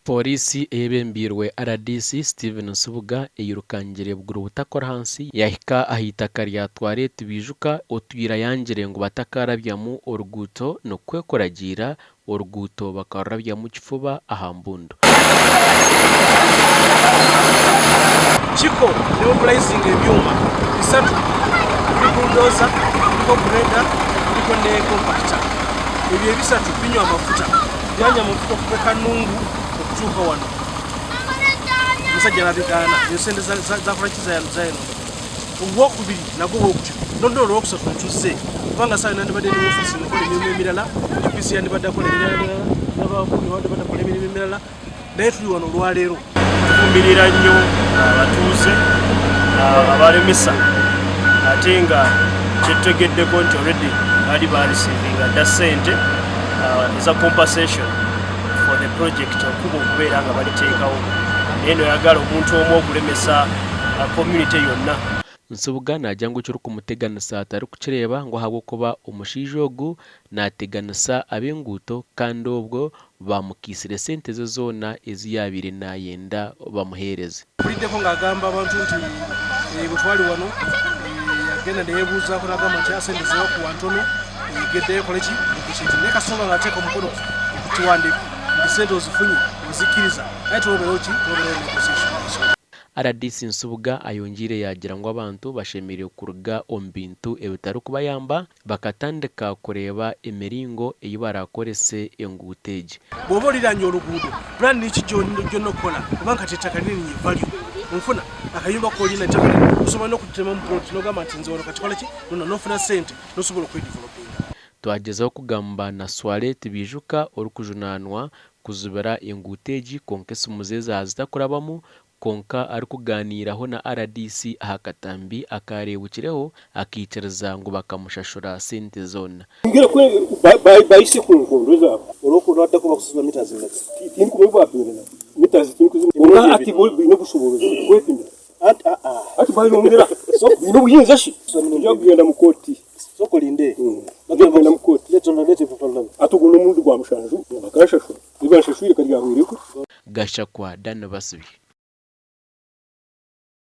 Pooriisi eyebembiirwe rdc Stephen Nsubuga eirukangire buguru butakora ahansi yahika aha itaka rya Tware Tibaijuka otwire ayangire ngu batakarabyamu oruguuto nikwo kuragiira oruguuto bakarurabyamu kifuba aha mbundu. Kiko nemobilizinga ebyoma bisatu kuri bulldozer, kuriko grader, kuriko ne compactor. Ebyo ebisatu binywa amafuta, byanywa amafuta okuva e Kanungu okutuuka wano. Omusajja nabigaana, ezo sente zakola ki zayononeka. Ogwokubiri nagwo bwegutyo norundi orwokusatu nituze kubanga saawa yona nibadde ndi mu ofiisi nkola emirimu emirala, DPC yandibadde akola emirala emirala, n'abakuumi bandibadde bakola emirimu emirala naye tuli wano olwaleero. Tuvumirira nnyo abatuuze abalemesa ate nga kyetutegeddeko nti already baali bareceivinga dda ssente eza compensation for the project okuba okubeera nga baliteekawo naye noyagala omuntu omu okulemesa community yonna. Nsubuga naagira ngu ekirikumuteganisa tarikukireeba ngu ahabw'okuba omushaija ogu naateganisa ab'enguuto kandi obwo baamukaisire sente ze zoona ezi yaabaire naayenda bamuheereze. Mpuriddeko ng'agamba abantu nti bwe twali wano yagenda neyebuuzaako n'agamba nti sente zebakuwa ntono geddeyo ekole ki negotiate naye kasita oba ng'ateeka omukono ku kiwandiiko nti sente ozifunye ozikkiriza naye tewabeerewo ki tewabeerewo negotiation. Rdc Nsubuga ayongyeire yaagira ngu abantu bashemereire kuruga omu bintu ebitarikubayamba bakatandika kureeba emiringo ei baraakorese enguuto egi. Bw'oba oliraanye oluguudo, pulaani ki gy'olina okukola kubanga kati ettaka linene nnyo value onfuna akayumba k'olina ettaka linene osobola n'okutemamu plot n'ogamba nti nze wano kati kola ki nono n'ofuna ssente n'osobola okwedevelopinga. Twagyezaho kugamba na Swaleh Tibaijuka orikujunaanwa kuzibira enguuto egi kwonka esimu ze zaazitakurabamu kwonka arikugaaniiraho na rdc aha katambi akaareebukireho akaikiriza ngu bakamushashura sente zoona. Bahise ku nkondo zaabo. Tindikumanya obu baapimire nabo. Mitazi tindikuzimanya. Kwonka hati bo baine obushoboorozi bw'okwepimira. Hati baayongyera baine obuyinza shi? Nja kugyenda mu kooti. Nja kugyenda mu kooti. Hati ogwo n'omurundi gwa mushanju bakanshashura. Ebi banshashwire ka ryahweireho. Gashakwa Dan Basubi.